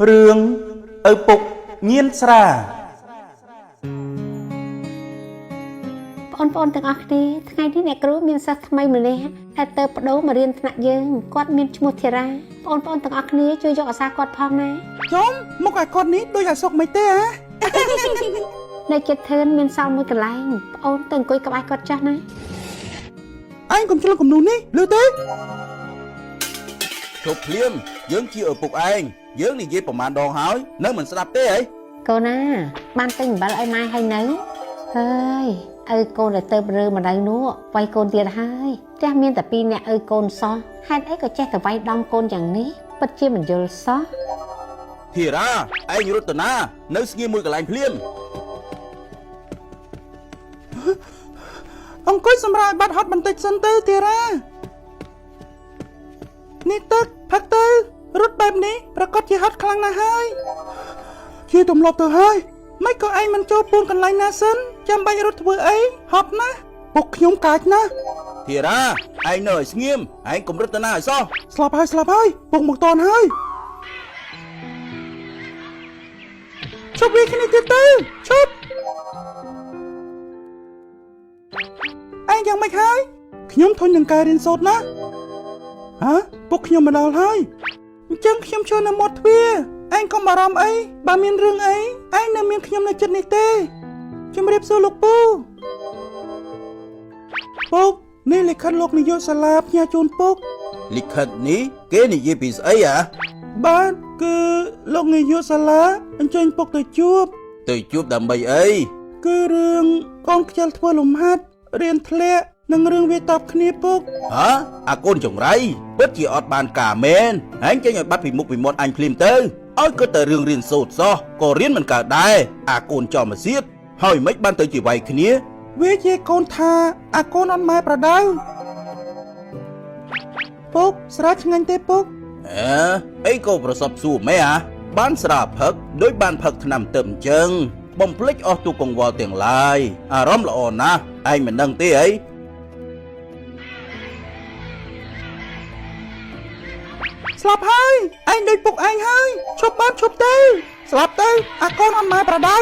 រឿងឪពុកញៀនស្រា បងប្អូនទាំងអស់គ្នាថ្ងៃនេះអ្នកគ្រូមានសិស្សថ្មីម្នាក់ដែលទៅបដូរមករៀនថ្នាក់យើងគាត់មានឈ្មោះធីរ៉ាបងប្អូនទាំងអស់គ្នាជួយយកអាសាគាត់ផងណា ជុំមុខអាគាត់នេះដូចអាសុកមិនទេហ៎ នៅចិត្តធឿនមានសល់មួយកន្លែងបងអូនទៅអង្គុយក្បែរគាត់ចាស់ណា ឯងកុំឆ្លងគំនូនេះឮទេ ជប់ភ្លាមយើងជាឪពុកឯងយើងនិយាយប្រមាណដងហើយនៅមិនស្ដាប់ទេអី កូនណាបានទិញអំបិលឲ្យម៉ែហើយនៅហើយឪកូនដែលទៅរើម្ដៅនោះវាយកូនទៀតហើយផ្ទះមានតែពីរអ្នកឪកូនសោះហេតុអីក៏ចេះតែវាយដំកូនយ៉ាងនេះពិតជាមិនយល់សោះ ធីរ៉ាឯងរត់ទៅណានៅស្ងៀមមួយកន្លែងភ្លាម អង្គុយសម្រាប់ឲ្យបាត់ហត់បន្តិចសិនទៅធីរ៉ានេះទឹកផឹកទៅរត់បែបនេះប្រកាសជាហត់ខ្លាំងណាស់ហើយជាទម្លាប់ទៅហើយមិនក៏ឯងមិនចូលពួនកន្លែងណាសិនចាំបាច់រត់ធ្វើអីហត់ណាស់ពុកខ្ញុំកាចណាស់ ធីរ៉ាឯងនៅឲ្យស្ងៀមឯងកុំរត់ទៅណាឲ្យសោះ ស្លាប់ហើយស្លាប់ហើយពុកមកតនហើយឈប់វាគ្នាទៀតទៅឈប់ឯងយ៉ាងម៉េចហើយខ្ញុំធុញនឹងការរៀនសូត្រណាស់ហ៎ពុកខ្ញុំមកដល់ហើយអញ្ចឹងខ្ញុំចូលនៅមាត់ទ្វារឯងកុំបារម្ភអីបើមានរឿងអីឯងនៅមានខ្ញុំនៅចិត្តនេះទេជំរាបសួរលោកពូពុកនេះលិខិតលោកនាយកសាលាផ្ញើជូនពុក លិខិតនេះគេនិយាយពីស្អីអា បាទគឺលោកនាយកសាលាអញ្ជើញពុកទៅជួប ទៅជួបដើម្បីអី គឺរឿងកូនខ្ជិលធ្វើលំហាត់រៀនធ្លាក់និងរឿងវាតបគ្នាពុក ហ៎អាកូនចង្រៃពិតជាអត់បានការមែនឯងចេញឲ្យបាត់ពីមុខពីមាត់អញភ្លាមទៅឲ្យគិតតែរឿងរៀនសូត្រសោះក៏រៀនមិនកើតដែរអាកូនចំមកសៀតហើយមិនបានទៅជាវាយគ្នា វាជាកូនថាអាកូនអត់ម៉ែប្រដៅពុកស្រាឆ្ងាញ់ទេពុក អើអីក៏ប្រសពសួរម៉ែអាបានស្រាផឹកដូចបានផឹកថ្នាំទៅអញ្ចឹងបំភ្លេចអស់ទុកកង្វល់ទាំងឡាយអារម្មណ៍ល្អណាស់ឯងមិនដឹងទេអី ស្លាប់ហើយឯងដូចពុកឯងហើយឈប់បានឈប់ទៅស្លាប់ទៅអាកូនអត់ម៉ែប្រដៅ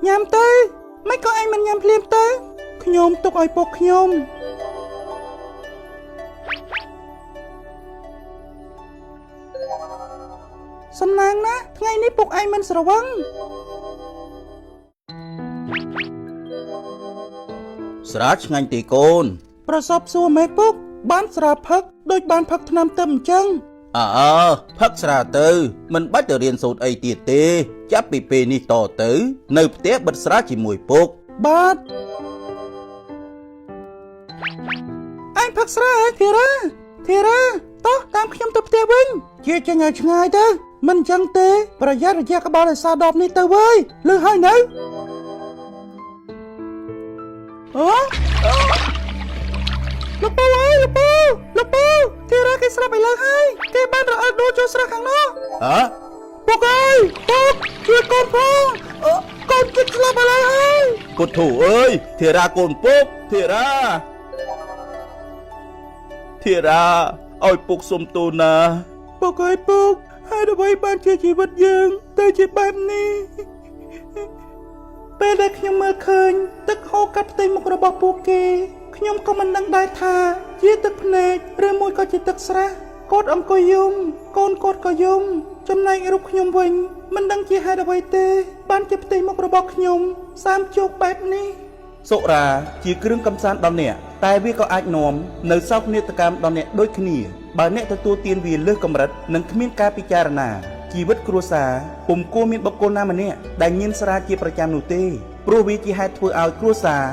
ញ៉ាំទៅមិនក៏ឯងមិនញ៉ាំភ្លាមទៅខ្ញុំទុកឲ្យពុកខ្ញុំ សំណាងណាស់ថ្ងៃនេះពុកឯងមិនស្រវឹង ស្រាឆ្ងាញ់ទេកូន ប្រសពសួរមេពុក បានស្រាផឹកដូចបានផឹកថ្នាំទៅអញ្ចឹង អើអើផឹកស្រាទៅមិនបាច់ទៅរៀនសូត្រអីទៀតទេ ចាប់ពីពេលនេះតទៅ នៅផ្ទះបិទស្រាជាមួយពុក បាទឯងផឹកស្រាហ៎ធីរ៉ាធីរ៉ាតោះតាមខ្ញុំទៅផ្ទះវិញជាចេញឲ្យឆ្ងាយទៅមិនអញ្ចឹងទេប្រយ័ត្នរយៈក្បាលឲ្យសាដបនេះទៅវើយលឺហើយនៅអូលោកពូអើយលោកពូលោកពូធីរ៉ាគេស្រាប់ឥឡូវហើយគេបានរអិលដួលចូលស្រះខាងនោះ ហ៎ ពុកអើយពុកជួយកូនផងអឺកូនគិតស្លាប់ឥឡូវហើយ ពុទ្ធូអើយធីរ៉ាកូនពុកធីរ៉ាធីរ៉ាឲ្យពុកសុំទោសណា ពុកអើយពុកហើយអ្វីបានជាជីវិតយើងទៅជាបែបនេះពេលដែលខ្ញុំមើលឃើញទឹកហូរកាត់ផ្ទៃមុខរបស់ពួកគេខ្ញុំក៏មិនដឹងដែរថា ជាទឹកភ្នែកឬមួយក៏ជាទឹកស្រះគាត់អង្គុយយំកូនគាត់ក៏យំចំណែករូបខ្ញុំវិញមិនដឹងជាហេតុអ្វីទេ បានជាផ្ទៃមុខរបស់ខ្ញុំសាមជោគបែបនេះ សុរាជាគ្រឿងកំសាន្តដល់អ្នកតែវាក៏អាចនាំនៅសោកនាដកម្មដល់អ្នកដូចគ្នាបើអ្នកទទួលទានវាលើសកម្រិតនិងគ្មានការពិចារណាជីវិតគ្រួសារពុំគួរមានបុគ្គលណាម្នាក់ដែលញៀនស្រាជាប្រចាំនោះទេព្រោះវាជាហេតុធ្វើឲ្យគ្រួសារ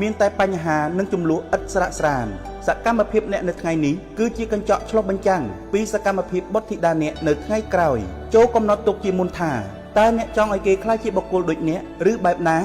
មានតែបញ្ហានិងចំនួនឥតស្រាកស្រានសកម្មភាពអ្នកនៅថ្ងៃនេះគឺជាកញ្ចក់ឆ្លុះបញ្ចាំងពីសកម្មភាពបុត្រធីតាអ្នកនៅថ្ងៃក្រោយចូលកំណត់ទុកជាមុនថាតើអ្នកចង់ឲ្យគេក្លាយជាបុគ្គលដូចអ្នកឬបែបណា